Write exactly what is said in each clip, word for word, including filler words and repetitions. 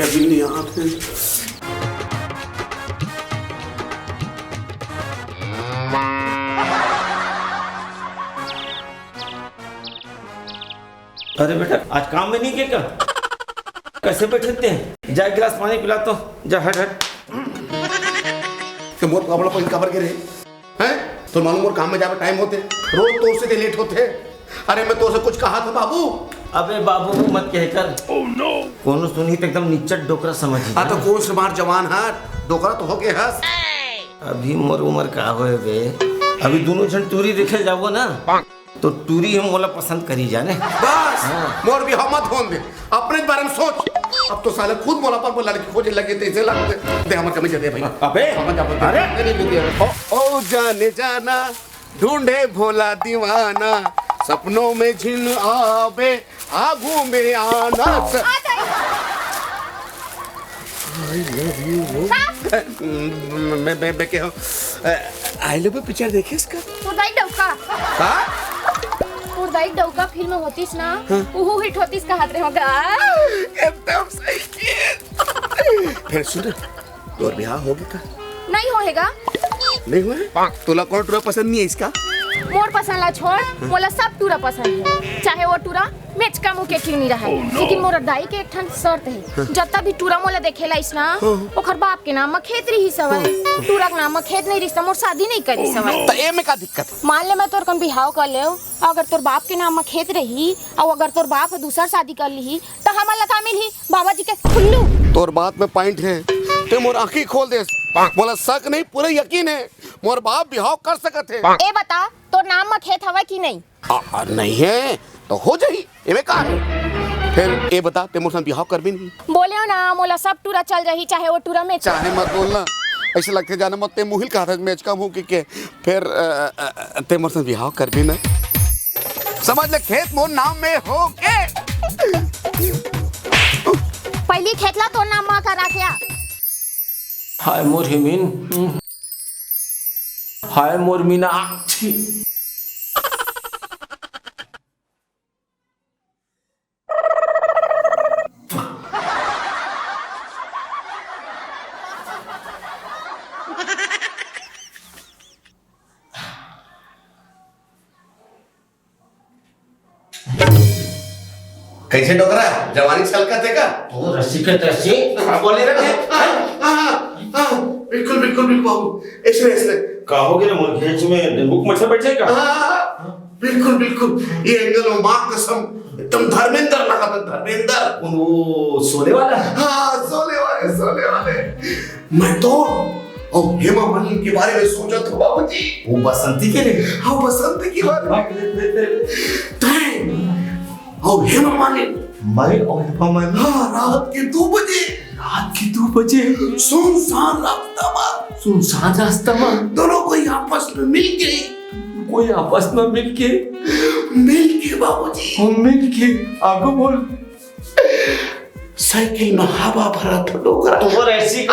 अभी नहीं आते। अरे बेटा, आज काम में नहीं गए का? कैसे बैठे थे? जा, एक गिलास पानी पिला तो। जा, हट, हट। तो मोर पापड़ पर काबर गिरे? हैं? तो मालूम मोर काम में जावे टाइम होथे, रोज तोर से लेट होथे। अरे, मैं तोर से कुछ कहा था बाबू? अबे बाबू, वो मत कहकर। कोनो सुनही तो एकदम निच्चट डोकरा समझही। हाँ, तो कोन से मार जवान हा, डोकरा तो होगे हस। अभी मोर उम्र का होए बे? अभी दोनों झन टूरी देखे जाबो ना, तो टूरी हम मोला पसंद करी जाने। बस, हाँ। मोर बिहाव मत होन दे, अपने बारे में सोच। अब तो साले खुद मोला अपन लड़की खोजे लगे, तैसे लगते। दे हमर कमीज दे भाई। अबे, हमर कमीज अरे। दे, दे, दे, दे। ओ, ओ जाने जाना, ढूंढे भोला दीवाना, सपनों में झिन आवे, आगू में आना। I love you। मैं, मैं, मैं कह रहा हूँ, I love you पिक्चर देखे इसका? तोर दाई डौका। का? तोर दाई डौका फिल्म होतिस ना, हाँ। उहू हिट होतिस कहत रहे होगा। एकदम सही किए। फिर सुन, तोर बिहाव होगे का? नहीं होएगा। नहीं होए? तोला कौन टूरा पसंद नहीं है इसका? मोर पसंद ला छोड़, मोला सब टूरा पसंद है, चाहे वो टूरा मेचका मुँह के क्यों नहीं रहा है। लेकिन मोर दाई के एक ठन शर्त है, जत्ता भी टूरा मोला देखे लाइस ना, ओखर बाप के नाम म खेत रहिस हवय। टूरा के नाम म खेत नहीं रहिस त मोर शादी नहीं करिस हवय। त ए में का दिक्कत है? मान ले मैं तोर कन बिहाव कर लेव, अगर तोर बाप के नाम म खेत रही, अउ अगर तोर बाप ह दूसर शादी कर लिही, त हमन ला का मिलही? बाबा जी के खुल्लू। तोर बात में पॉइंट है, ते मोर आँखी खोल देस। मोला शक नहीं, पूरा यकीन है, मोर बाप बिहाव कर सकत है। ए बता, तोर नाम म खेत हवय कि नहीं? आ, आ, नहीं है तो हो जाही, एमे का है? फिर ए बता, ते मोर संग बिहाव करबे नहीं? बोले हो ना, मोला सब टूरा चल जाही, चाहे वो टूरा में चाहे मत बोलना, ऐसे लगथे जाने मत ते मुहिल कहा था, मेचका मुँह के, के। फिर अ, अ, अ, ते मोर संग बिहाव करबे ना? समझ ले, खेत मोर नाम में होगे। पहली खेत ला तोर नाम म करा के आ। हाय मोर हिमिन, हाय मोर मीनाक्षी। कैसे डोकरा, जवानी छलकत है का? ओ रस्सी के तस्सी, का बोले रखे? हाँ, हाँ, हाँ, बिल्कुल, बिल्कुल, बिल्कुल बाबू, ऐसे, ऐसे। का हो गया रे, मोर घेंच में डेंगू के मच्छर बैठे का? हाँ, बिल्कुल, बिल्कुल, ये एंगल में माँ कसम, एकदम धर्मेंद्र लगा था, धर्मेंद्र। वो सोले वाला? हाँ, सोले वाले, सोले वाले। मैं तो अउ हेमा मालिनी के बारे में सोचत हूँ बाबूजी। वो बसंती के लिए? हाँ, बसंती के बारे में। तय अउ हेमा मालिनी। मैं अउ हेमा मालिनी? हाँ, रात के दो बजे। रात के दो बजे? सुनसान रास्ता मा। सुनसान रास्ता मा? दोनों कोई आपस में मिल के। कोई आपस में मिल के? मिल के बाबूजी। हम मिल के? आगू बोल। साइकिल में हवा भरा था डोकरा। तो वो ऐसी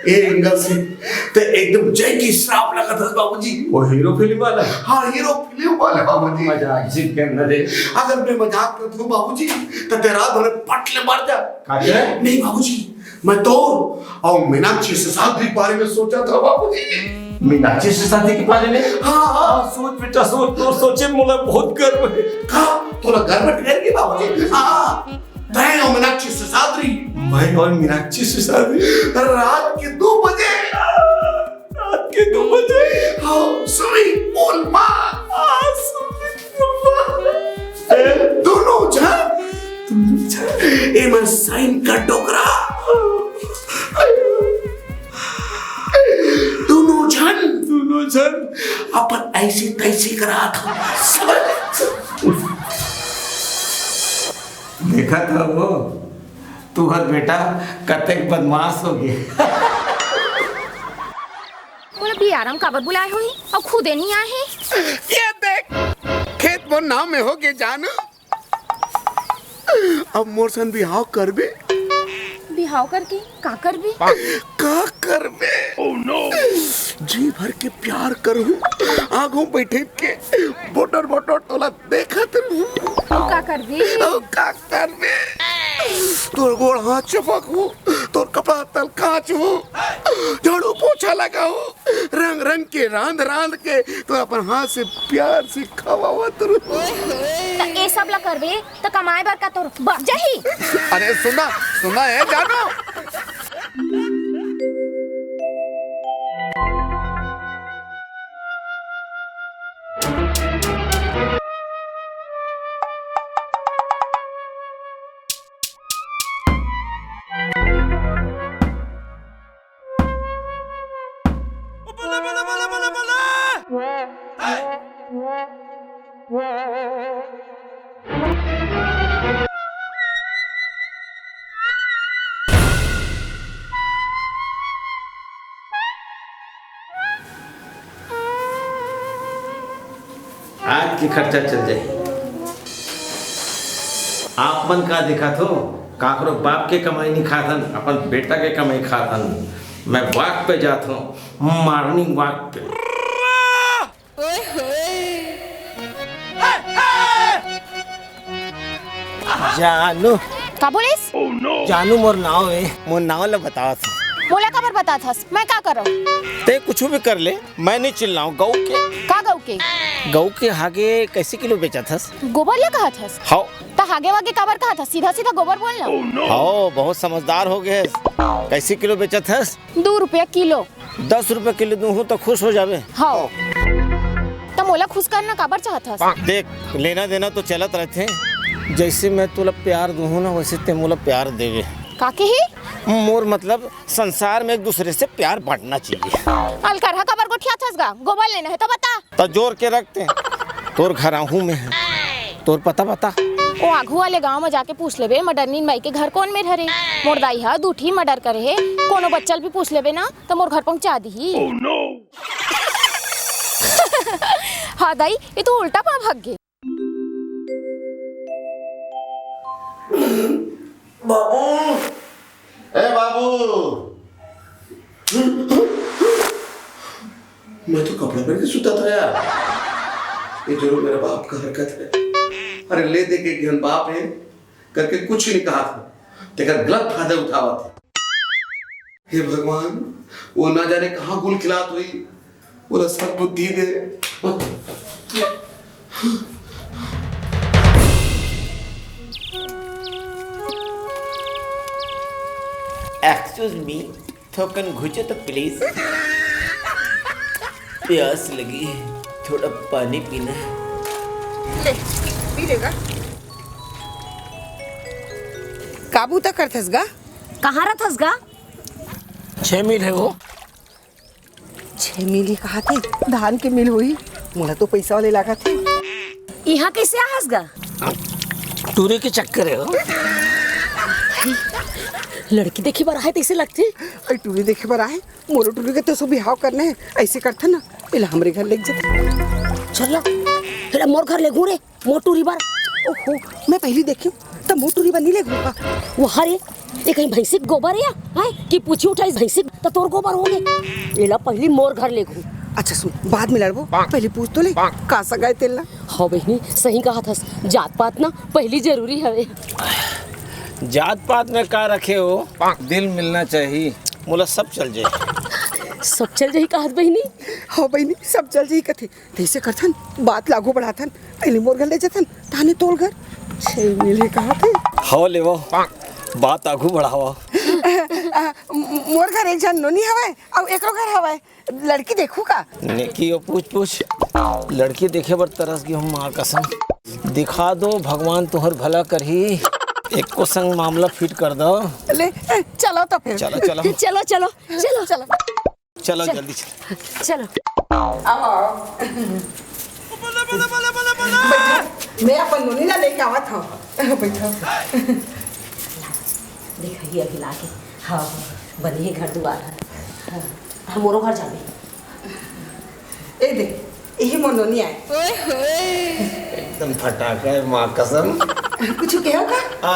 ए एंगल से ते एकदम जैकी श्रॉफ लगा था बाबूजी। वो हीरो फिल्म वाला? हाँ, हीरो फिल्म वाला बाबूजी। मजाक जिद करना दे। अगर मैं मजाक करता हूँ बाबूजी, तो तेरा धरे पट ले मर जा। का है? नहीं बाबूजी, मैं तो अउ मीनाक्षी शेषाद्री के बारे में सोचा था बाबूजी। मीनाक्षी शेषाद्री के बारे में? हाँ, हाँ। हाँ, सोच बेटा, सोच, तोर सोचे मोला बहुत गर्व है। का? तोला गर्व है कि बाबूजी? हाँ। तय अउ मीनाक्षी शेषाद्री। मैं अउ मीनाक्षी शेषाद्री। रात के दो बजे। रात के दो बजे। हाँ, swimming pool मा। हाँ, swimming pool मा। ए, दोनों झन, दोनों झन, एमा साइन कर डोकरा। दोनों झन, दोनों झन अपन ऐसे तैसे करा था। देखा था वो, तुहर बेटा कतेक बदमाश हो गए। मोला बियारा म काबर बुलाए होही अउ खुदे नहीं आए हे? ये देख, खेत मोर नाम में होगे जानू। अब मोर सन बिहाव करबे? बिहाव करके का करबे? का करबे? जी भर के प्यार करहूँ, आगू बैठे के बोटर बोटर तोला देखत रहूँ। अउ का करबे? अउ का करबे? तोर गोड़ हाथ चपकहूँ, तोर कपड़ा तल काचहूँ, झाड़ू पोछा लगाहूँ, रंग रंग के रांध रांध के तो अपन हाथ से प्यार से खवावत रहूँ। त ए सब ला करबे त कमाए बर का तोर बाप जाही? अरे सुना, सुना ए जानू। आज के खर्चा चल जाही। आप मन का देखत हो, काकरो बाप के कमाई नहीं खाथन, अपन बेटा के कमाई खाथन। मैं वॉक पे जात हूँ, मॉर्निंग वॉक पे। जानू। का बोलिस? जानू मोर नाव ए। मोर नाव ल बतावत हस। मोला काबर बतात हस? मैं का करव? ते कुछ भी कर ले, मैं नहीं चिल्लाऊं। गऊ के का गऊ के? गऊ के हागे कैसे किलो बेचत हस? गोबर ल कहत हस? हाव। त हागे वागे काबर कहत हस? सीधा सीधा गोबर बोल ना। हाव, बहुत समझदार हो गए हस। कैसे किलो बेचत हस? दू रुपया किलो। दस रुपया किलो दूहूं त खुश हो जाबे। हाव। त मोला खुश करना काबर चाहत हस? देख, लेना देना तो चलत रहथे। जैसे मैं तोला प्यार दूहूं ना, वैसे ते मोला प्यार देवे। का कही? मोर मतलब, संसार में एक दूसरे से प्यार बांटना चाहिए। अलकरहा काबर गोठियात हस गा? गोबर लेना हे त बता। त जोर के रखते। तोर घर आहूं मैं, तोर पता बता। ओ आघू वाले गांव में जाके पूछ लेबे, मडरनीन बाई के घर कोन मेर हरे। मोर दाई ह दू ठी मर्डर करे हे, कोनो बच्चा ल भी पूछ लेबे ना, त मोर घर पहुंचा दिही। हाँ दाई, ये तो उल्टा पांव भाग गे। बाबू, ए बाबू, मैं तो कपड़ा पहन के सुता था यार। ये जरूर मेरा बाप का हरकत है। अरे ले दे के एक झन बाप है करके कुछ नहीं कहा था, तेकर गलत फायदा उठावा था। हे भगवान, वो ना जाने कहाँ गुल खिलात हुई, ओला सद्बुद्धि दे। Excuse me, थोकन घुचो तो please। प्यास लगी, थोड़ा पानी पीना है। ले, पी लेगा। काबू तक करथस गा? कहाँ रथस गा? छह मील है वो। छह मील ही कहा थे, धान के मील होई। मोला तो पैसा वाले लागत हे। इहाँ कैसे आहस गा? टूरी के चक्कर है वो। लड़की देखे बर आहे तैसे लगथे। अरे टूरी देखे बर आहे, मोरो टूरी के तो सो बिहाव करना है। ऐसे करथे ना, एला हमरे घर लेके जाथे। चल ना, एला मोर घर ले घूरे। मोटूरी बर। ओहो, मैं पहली देखी त मोटूरी बर नहीं ले घूमका। वो हरे, ये कहीं भैंसी के गोबर है या? हैं? कि पूछी उठाई भैंसी त तोर गोबर हो गए। एला पहली मोर घर ले घूम। अच्छा सुन, बाद में लड़बो, पहले पूछ तो ले, का सगाई तेला? हाँ बहिनी, सही कहा थस, जात पात ना पहली जरूरी हवे। जात पात में का रखे हो, दिल मिलना चाहिए। मोला सब चल जाए। सब चल जाही कहत बहिनी? हाँ बहिनी, सब चल जाही कथे। तैसे करथन, बात ल आघू बढ़ाथन, पहले मोर घर ले जथन, ताने तोर घर। छह मिले कहा थे। हव लेवो, बात आघू बढ़ावा। आ, म-, मोर घर एक झन नोनी हवय, अउ एकरो घर हवय। लड़की देखू का? नेकी ओ पूछ पूछ। लड़की देखे बर तरस गे हूँ माँ कसम। दिखा दो, भगवान तुहर भला करही। एको संग मामला फिट कर दो। ले, चलो तो फिर। चलो, चलो। चलो, चलो, चलो। चलो। चलो, चलो। जल्दी चलो। चलो। आओ, आओ। बैठो। मैं अपन नोनी ला लेके आवत हूँ। बैठो। देखा ही अभी लाके। हाँ, बने हे घर दुआर। हाँ, हम मोरो घर जाबे। ए दे, यही मोर नोनी आए। एकदम फटाका है, माँ कसम। कुछ कहो का? आ,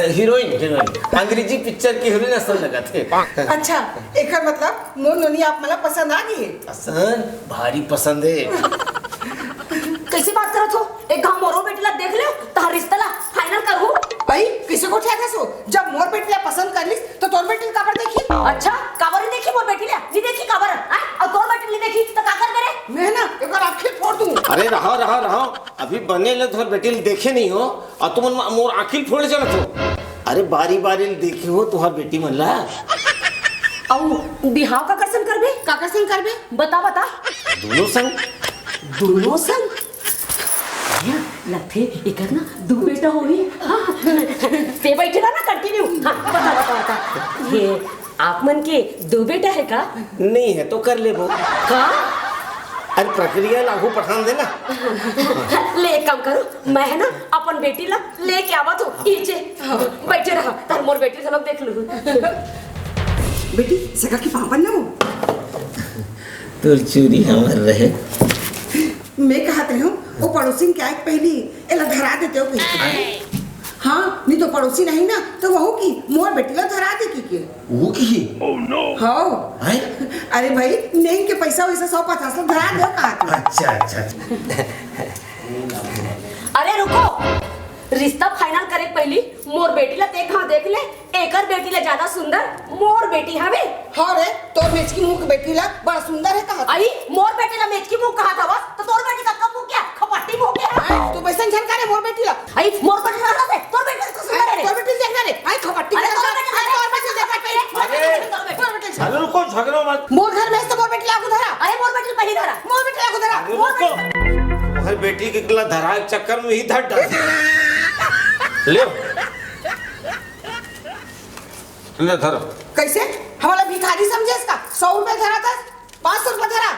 हीरोइन, हीरोइन। अंग्रेजी पिक्चर के हीरोइन असन लगत हे। अच्छा, एकर मतलब मोर नोनी आप मन ला पसंद आ गे हे? पसंद? भारी पसंद हे। कइसे बात करत हो? एक घांव मोरो बेटी ला देख ले, तहार रिश्ता ला final करहूं। भाई, कइसे गोठियाथस ओ? जब मोर बेटी ला पसंद कर लिस, त तोर बेटी ला काबर देखही? अच्छा, काबर नइ देखही मोर बेटी ला? नइ देखही काबर? हाँ? अउ तोर बेटी ला नइ देखही, त का करबे रे? मैं ना, एकर आँखी फोड़ दूं। अरे, रहा, रहा, रहा। अभी बने ले तोर बेटी ला देखे नइ हो, अउ तुमन मोर आँखी फोड़ जानत हो। अरे, बारी बारी ले देखे हो तोर बेटी मन ला। अउ बिहाव काकर संग करबे? काकर संग करबे? बता, बता। दूनों संग। दूनों संग? भैया, लगथे एकर ना दू बेटा होही। हाँ। ते बइठे रह ना, continue। हाँ, बता, बता, बता। ये आप मन के दू बेटा हे का? नइ हे तो कर लेबो। का? अरे, प्रक्रिया ला आघू बढ़ान दे ना। ले, एक काम करो, मैं हे ना अपन बेटी ला लेके आवत हूँ। इचे बइठे रहा, तहां मोर बेटी घलो देख लूँ। बेटी, सगा के पापा ना हो। तोर चूरी हमर रहे। मैं कहत रहेंव, ओ पड़ोसिन के आय के पहिली एला धरा देतेव कहिके। हाँ, नइ तो पड़ोसिन आही ना, त वहू कही, मोर बेटी ला धरा दे कहिके। वो कही? हाँ। हैं? अरे भाई, नेंग के पइसा वइसा सौ पचास ला धरा देव कहत रहेंव। अच्छा, अच्छा, अच्छा। अरे रुको, रिश्ता final करे के पहिली मोर बेटी ला ते एक घांव देख ले, एकर बेटी ला जादा सुंदर मोर बेटी हवे। हाँ रे, तोर मेचकी मुंह के बेटी ला बड़ा सुंदर हे कहत। अई, मोर बेटी ला मेचकी मुंह कहत हवस, त तोर बेटी कतका मुंह के, खपट्टी मुंह के हे। हैं? तू वइसन झन करे मोर बेटी ला। अई, मोर बेटी ला से, तोर बेटी ला सुंदर हे रे। तोर बेटी ला देखना रे। अई, खपट्टी अरे, तोर बेटी, अरे, तोर बेटी ला देखना रे। अरे, तोर बेटी ला। अरे रुको, झगड़ो मत। मोर घर में से मोर बेटी ला आगू धरा। अरे, मोर बेटी ला पहिली धरा। मोर बेटी ला आगू धरा। अरे मोर रुको। बेटी ला। तोहर बेटी के ला धरा के चक्कर में ही धर डाल। ले। ले धरो। कइसे? हमला भिखारी समझेस का? सौ रुपया धरा था, पाँच सौ रुपया धरा।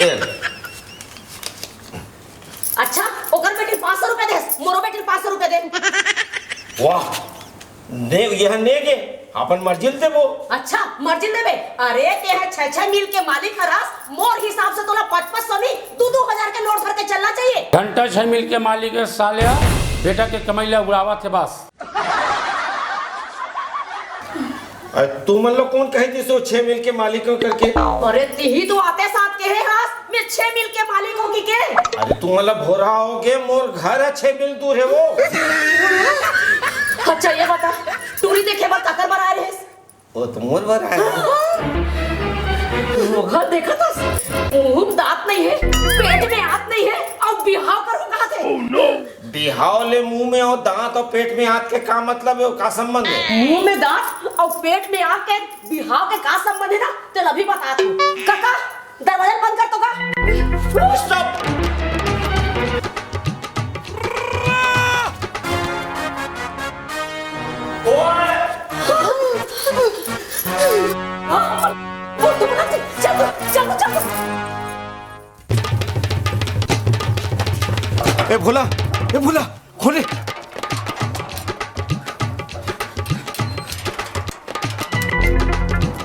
ए। अच्छा, ओकर बेटी पाँच सौ रुपया दे, मोरो बेटी पाँच सौ रुपया दे। वाह, ने, यह ने गे, अपन मर्जी ले देबो। अच्छा, मर्जी ले देबे? अरे, ते ह छह छह मिल के मालिक हरस, मोर हिसाब से तोला पाँच पाँच सौ नी, दू दू हजार के नोट धर के चलना चाहिए। घंटा छह मिल के मालिक हे साल्या, बेटा के कमाई ला उड़ावत हे बस। अरे, तुमन ला कोन कहे दिस ओ छह मिल के मालिक हो करके? अरे, तिही तो आते साथ कहे हस, मैं छह मिल के मालिक हो कहिके। अरे, तुमन ला भोरा होगे, मोर घर ह छह मिल दूर हे वो। अच्छा, ये बता, टूरी देखे बर काकर बर आए रहिस? ओ तो मोर बर आए रहिस। वो घर देखत हस, मुंह में दांत नइ हे, पेट में आंत नइ हे, अउ बिहाव करहूं कहत हे। बिहाव ले मुंह में अउ दांत अउ पेट में आंत के का मतलब हे, का संबंध हे? मुंह में दांत अउ पेट में आंत के बिहाव के का संबंध हे ना, तेला अभी बतात हूं। काका, दरवाजा बंद कर तो का। Stop! ओए! चल तो, चल तो, चल तो। ए भोला, ए भोला, खोले।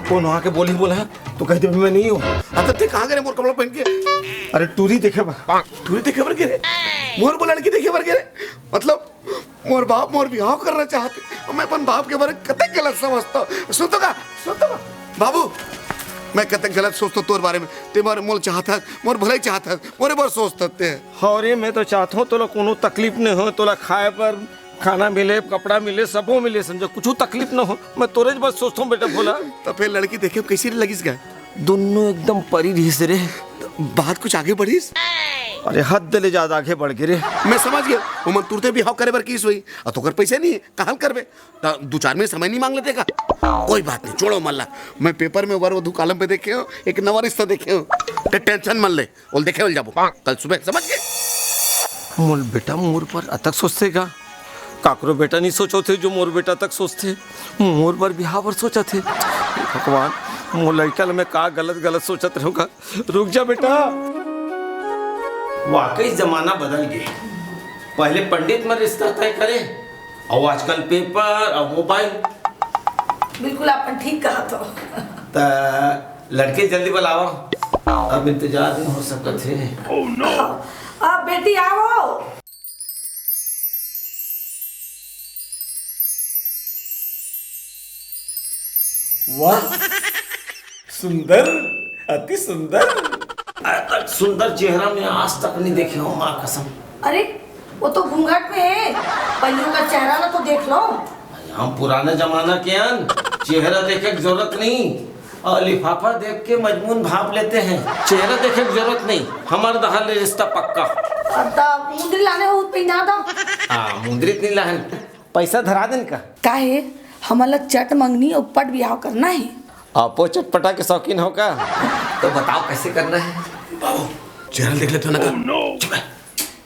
कोन वहाँ के बोली बोला है? तो कह दे, मैं नहीं हूँ। अच्छा, ते कहाँ गे रे मोर कपड़ा पहन के? अरे, टूरी देखे बर। टूरी देखे बर गे रे? मोर को लड़की देखे बर गे रे? मतलब, मोर बाप मोर बिहाव करना चाहत हे। मैं अपन बाप के बारे में कतक गलत समझत हूँ। सुन तो का, सुन तो का। बाबू, मैं कतक गलत सोचत हूँ तोर बारे में। ते मोर, मोर चाहत हस, मोर भलाई चाहत हस, मोरे बर सोचत हस ते। हाँ रे, मैं तो चाहत हूँ तोला कोनो तकलीफ नहीं हो, तोला खाए पर खाना मिले, कपड़ा मिले, सबो मिले, समझो, कुछ तकलीफ न हो। मैं तोरे बर सोचत हूँ बेटा भोला। तो फिर लड़की देखे कैसी लगिस गा? दोनों एकदम परी रहिस रे। बात कुछ आगे बढ़िस? अरे, हद ले ज्यादा आगे बढ़ गे रे। मैं समझ गेंव, ओमन तुरते बिहाव करे बर किहिस होही, अउ तोकर पइसा नहीं हे, कहाँ ले करबे? त दू चार महीना समय नहीं मांग लेते का? कोई बात नहीं, छोड़ो मल्ला। मैं पेपर में वर वधू कॉलम पे देखे हूँ, एक नवा रिश्ता देखे हूँ। ते टेंशन मत ले, ओला देखे बर जाबो कल सुबह, समझ गे? मोर बेटा मोर बर अतक सोचथे का? काकरो बेटा नहीं सोचथे जो मोर बेटा तक सोचथे। मोर बर बिहाव बर सोचथे। भगवान, मोर लइका ल मैं का गलत गलत सोचत रहेंव का? रुक जा बेटा। वाकई जमाना बदल गे। पहले पंडित मन रिश्ता तय करे, अउ आजकल पेपर अउ मोबाइल। बिल्कुल, आप ठीक कहत हो। त लड़की जल्दी बलावा। अब इंतजार नहीं हो सकत हे। अब बेटी आवो। वाह, सुंदर, अति सुंदर। आज तक सुंदर चेहरा मैं आज तक नहीं देखे हूँ, माँ कसम। अरे, वो तो घूंघट में है, पहले का चेहरा ना तो देख लो। हम पुराने जमाना के अन, चेहरा देखे के जरूरत नहीं, और लिफाफा देख के मजमून भाप लेते हैं। चेहरा देखे के जरूरत नहीं, हमारे दहार ले रिश्ता पक्का। अब त मुंदरी लाने हो, पहना दो। हाँ, मुंदरी इतनी लाहन, पैसा धरा देन का? काहे, हमला चट मंगनी और पट बिहाव करना है? आपो चटपटा के शौकीन हो का? तो बताओ, कैसे करना है? बाबू, चेहरा देख लेते हो ना का? चुप है।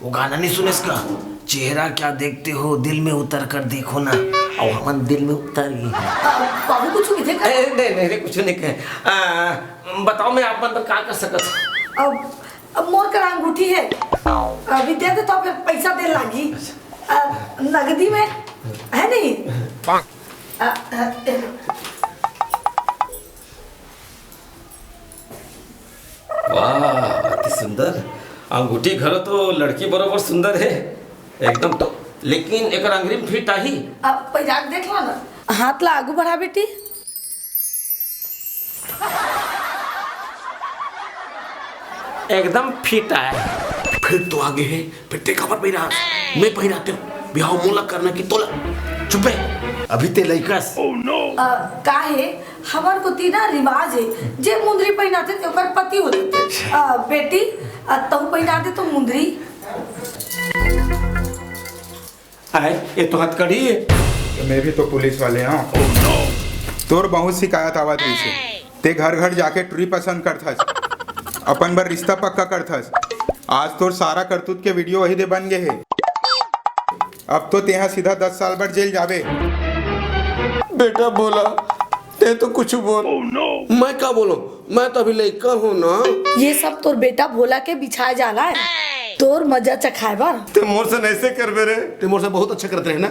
वो गाना नहीं सुने इसका? चेहरा क्या देखते हो, दिल में उतर कर देखो ना। और हम दिल में उतर गए हैं। बाबू, कुछ नहीं थे का? ए, नहीं, नहीं, नहीं, कुछ नहीं कहे। आ, बताओ, मैं आप मन पर का कर सकत हूँ? अब, अब मोर कर अंगूठी है। अभी दे दे तो फिर पैसा दे लागी। आ, नगदी में है नहीं? आ, आ, वाह, अति सुंदर। अंगूठी घलो तो लड़की बरोबर सुंदर है, एकदम तो। लेकिन एकर अंगरी में फिट आही। अब पहिरा के देख लो ना। हाथ ला आगू बढ़ा बेटी। एकदम फिट आय। फिट तो आगे है, फिर ते काबर पहिरा? मैं पहिराते हूँ, बिहाव मोला करना कि तोला? चुप है, अभी ते लइकस। अ, का हे, हमर कोती ना रिवाज हे, जे मुंदरी पहिनाथे ते ओकर पति हो जाथे। अ, बेटी, अ, तहूँ पहिना दे तो मुंदरी। आय, ये तो हथकड़ी हे। मैं भी तो पुलिस वाले हूँ। तोर बहुत शिकायत आवत रहिसे। ते घर घर जाके टुरी पसंद करथस, अपन बर रिश्ता पक्का करथस। आज तोर सारा करतूत के वीडियो वही दे बन गे हे। अब तो तेहा सीधा दस साल बर जेल जाबे। बेटा भोला, ते तो कुछ बोल। मैं का बोलूं? मैं तो अभी लइका हूँ ना। ये सब तोर बेटा भोला के बिछाए जाला है, तोर मजा चखाए बर। ते मोर से नइसे करबे रे? ते मोर से बहुत अच्छा करत रहे ना।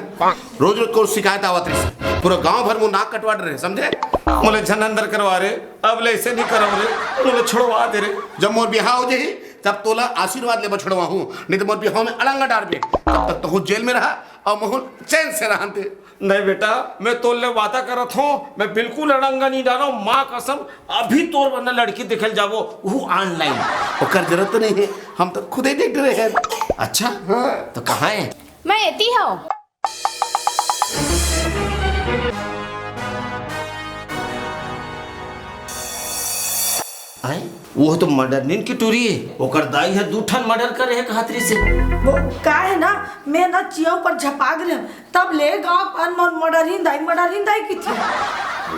रोज रोज कोन शिकायत आवत रहिस, पूरा गांव भर में नाक कटवा डरे, समझे? मोला झन अंदर करवा रे, अब ले ऐसे नहीं करव रे, मोला छोड़वा दे रे। जब मोर बिहाव हो जाही, तब तोला आशीर्वाद ले बर छोड़वाहूं, नहीं तो मोर बिहाव में अड़ंगा डारबे। तब तक तहूं जेल में रहा और महूं चैन से रहन दे। नहीं बेटा, मैं तोर ले वादा करत हूँ, मैं बिल्कुल अड़ंगा नहीं डारव, माँ कसम। अभी तोर बर ना लड़की देखे ल जाबो, वो online। ओकर जरूरत तो नहीं है, हम तो खुद ही देख रहे हैं। अच्छा, हाँ। तो कहाँ है? मैं एती हूँ। आय, वो तो मर्डरनीन के टूरी हे। ओकर दाई ह दू ठन मर्डर करे हे कहत रहिसे। वो का हे ना, मैं ना चियऊ पर झपाग रहे, तब ले गांव पर मन मर्डरहीन दाई, मर्डरहीन दाई किथे।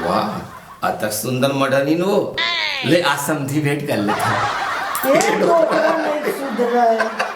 वाह, अतक सुंदर मर्डरहीन वो। ले, आज समधी भेंट कर लेथन। ए, तोरा नहीं सुधरे।